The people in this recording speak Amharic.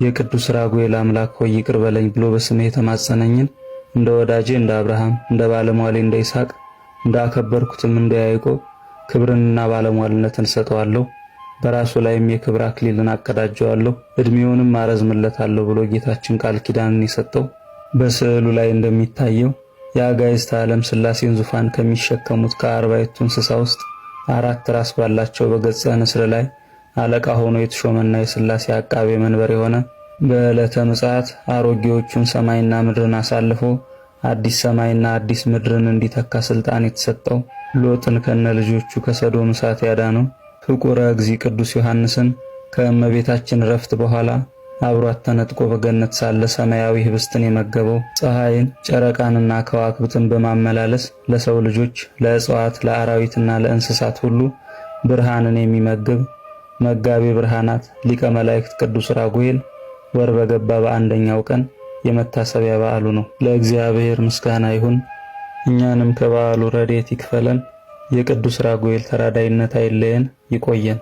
የቅዱስ ራጉኤል አምላክ ሆይ ይቅር በለኝ ብሎ በስምህ የተማጸነኝን እንደ ወዳጄ እንደ አብርሃም እንደ ባለሟሌ እንደ ይስሐቅ እንደ አከበርኩትም እንደ ያዕቆብ ክብርንና ባለሟልነትን ሰጠዋለሁ፣ በራሱ ላይም የክብር አክሊልን አቀዳጀዋለሁ፣ እድሜውንም አረዝምለታለሁ ብሎ ጌታችን ቃል ኪዳንን የሰጠው በስዕሉ ላይ እንደሚታየው የአጋዕዝተ ዓለም ሥላሴን ዙፋን ከሚሸከሙት ከአርባዕቱ እንስሳ ውስጥ አራት ራስ ባላቸው በገጸ ንስር ላይ አለቃ ሆኖ የተሾመና የሥላሴ አቃቤ መንበር የሆነ በዕለተ ምጽአት አሮጌዎቹን ሰማይና ምድርን አሳልፎ አዲስ ሰማይና አዲስ ምድርን እንዲተካ ስልጣን የተሰጠው ሎጥን ከነ ልጆቹ ከሰዶም እሳት ያዳነው ፍቁረ እግዚእ ቅዱስ ዮሐንስን ከእመቤታችን ረፍት በኋላ አብሯት ተነጥቆ በገነት ሳለ ሰማያዊ ህብስትን የመገበው ፀሐይን ጨረቃንና ከዋክብትን በማመላለስ ለሰው ልጆች ለእጽዋት፣ ለአራዊትና ለእንስሳት ሁሉ ብርሃንን የሚመግብ መጋቤ ብርሃናት ሊቀ መላእክት ቅዱስ ራጉኤል ወር በገባ በአንደኛው ቀን የመታሰቢያ በዓሉ ነው። ለእግዚአብሔር ምስጋና ይሁን። እኛንም ከበዓሉ ረድኤት ይክፈለን። የቅዱስ ራጉኤል ተራዳይነት አይለየን። ይቆየን።